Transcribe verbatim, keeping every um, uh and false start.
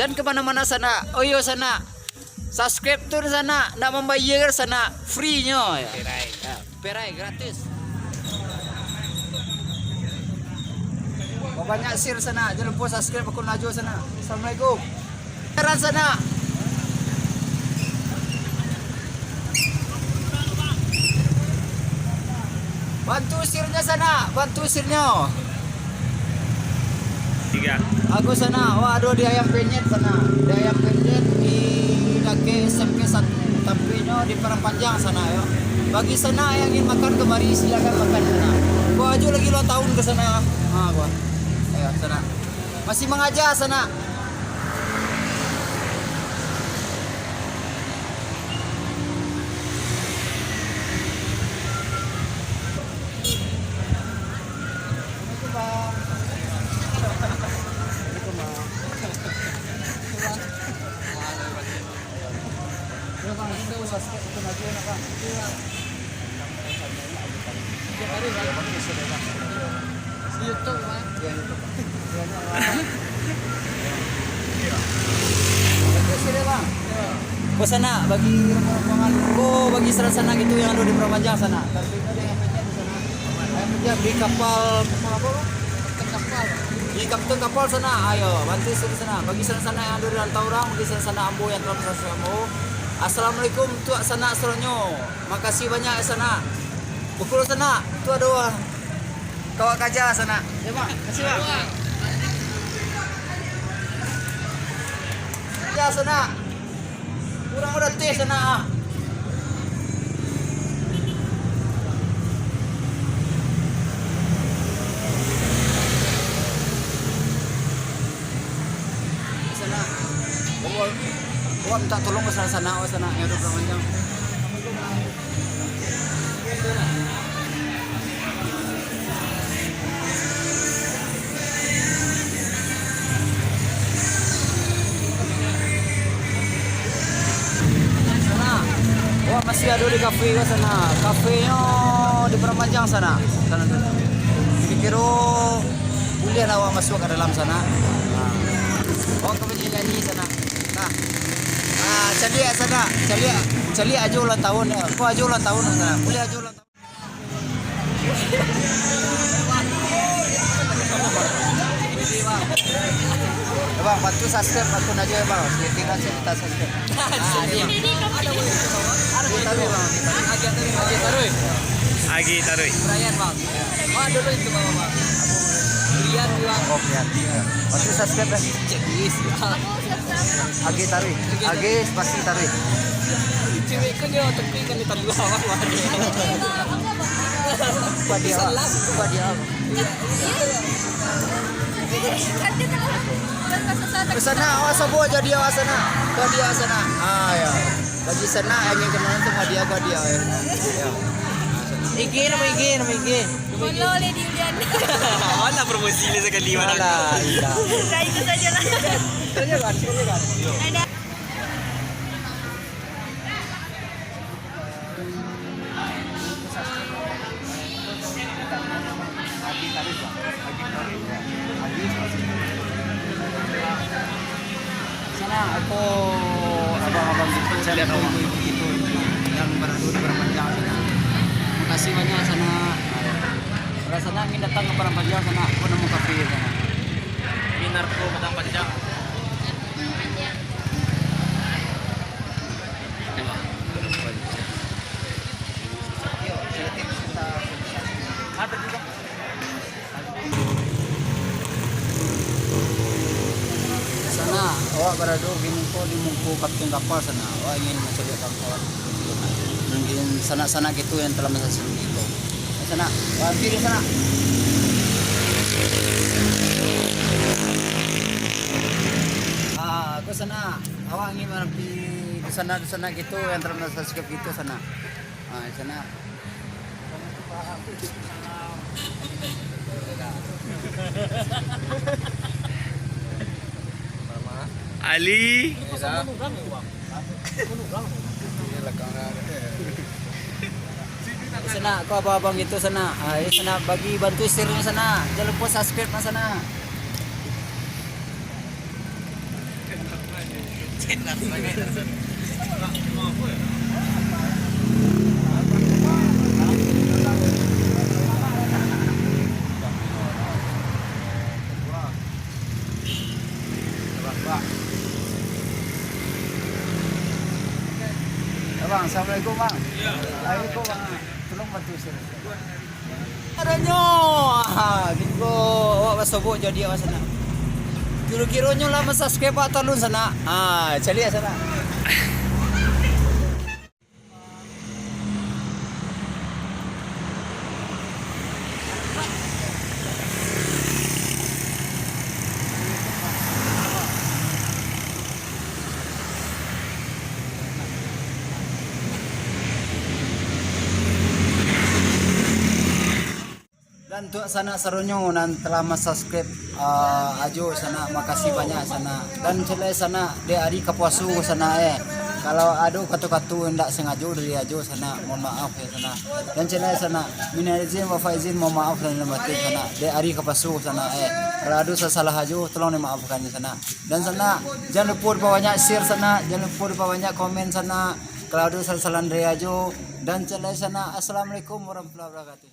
Jan ka mano-mano sanak. Oh iyo sanak. Subscribe tu sanak, ndak mambayia sanak, free nyo. Yo. Perai. Yo, perai gratis. Banyak share sanak, jan lupo subscribe akun Najwa sanak. Assalamualaikum. Heran sanak. Bantu share-nyo sanak, bantu share-nyo. Tiga. Aku sanak, wah, ado di Ayam Penyet sanak. Di Ayam Penyet di dakek S M K satu, tampeknyo di Padang Panjang sanak yo. Bagi sanak yang ingin makan kemari, silakan makan sanak. Ko Ajo lagi ulang tahun ka sanak. Ha, ko. Ayo sanak. Masih mangaja sanak. Di YouTube, Bang. Ko sanak bagi rombongan, ko bagi sanak-sanak itu yang ado di Padang Panjang sanak. Tapi itu yang penting di sana. Yang penting di kapal, kapal apa? Kapten kapal. Di kapten kapal sanak, ayo, bantu sanak. Bagi sanak-sanak yang ado di rantau urang, bagi sanak-sanak ambo yang telah bersama ambo. Assalamualaikum untuak sanak semuanya. Makasih banyak sanak. Pukul sanak, tu ado kawak kaja sanak. Ya, Bang. Makasih, Bang. Ya, sanak. Kurang udah teh sanak, ah. Sanak. Awak, awak minta tolong ka sanak-sanak, awak sanak yang ado Padang Panjang. Sanak, wah, masih ado di kafe ko sanak. Kafenyo di Padang Panjang sanak. Sanak, sanak. Kiro-kiro buliah lah awak masuak ka dalam sanak. Nah. Awak ka manyanyi sanak. Nah. Ah, caliak sanak, caliak, caliak Ajo ulang tahun. Ko Ajo ulang tahun sanak. Buliah Ajo ulang tahun. Ya, Bang, bantu subscribe akun Ajo ya, Bang. Tinggal cerita subscribe. Ah, ini, Bang. Agi taruih, Bang. Agi taruih. Agi taruih. Brian, Bang. Wah, dulu itu, Bang. Brian, Bang. Oh, Brian. Bantu subscribe, Bang. Cek list, ya. Agi taruih. Agi spasi taruih. Cewek kan dia tapi kan dia tadi awak. Padia. Salah. Padia. Sanak, awak sabuik ajo dia, awak sanak. Ko dia, awak sanak. Ah, ya. Bagi sanak, yang ingin kenalan tu, ko dia, ko dia, ya. Ya. I G, nama I G, nama I G. Follow Lady Ulian. Alah, promosi lah sakali, mana. Alah, iya. Dah itu sajalah. Sajalah, sajalah. Ada. Sanak, ako abang-abang gitu, caliak ibu-ibu gitu, yang barado di Padang Panjang sanak. Makasih banyak sanak. Kalau sanak ingin datang ka Padang Panjang sanak, ko namo kafe sanak. Di Narko Padang Panjang. Sanak, awak barado kini ko di muko kapten kapal sanak. Awak ingin mancaliak kawan-kawan. Mungkin sanak-sanak gitu yang telah masa sendiri ko. Sanak, awak hampir sanak. Ah, ko sanak, awak ingin mampir di sanak-sanak gitu yang telah masa sendiri ko sanak. Ah, sanak. Ali. Sanak, ko abang-abang gitu sanak. Ah, iyo sanak, bagi bantu share-nyo sanak. Jan lupo subscribe sanak. Abang, assalamualaikum, Bang. Waalaikumsalam. Tolong bantu share. Adonyo, ah, giko, awak basobok jadi awak sanak. Kiro-kironyo lah mansubscribe awak talun sanak. Ah, caliak sanak. Dan untuak sanak sadonyo nan telah mansubscribe, ah, Ajo sanak, makasih banyak sanak. Dan caliak sanak, dek ari ka puaso sanak, eh. Kalau ado kato-kato indak sangajo dari Ajo sanak, mohon maaf ya sanak. Dan caliak sanak, minal aidin wal faizin, mohon maaf lahir batin sanak. Dek ari ka puaso sanak, eh. Kalau ado salah-salah Ajo, tolong dimaafkan ya sanak. Dan sanak, jan lupo dipabanyak share sanak, jan lupo dipabanyak komen sanak. Kalau ado salah-salah dari Ajo, dan caliak sanak, assalamualaikum warahmatullahi wabarakatuh.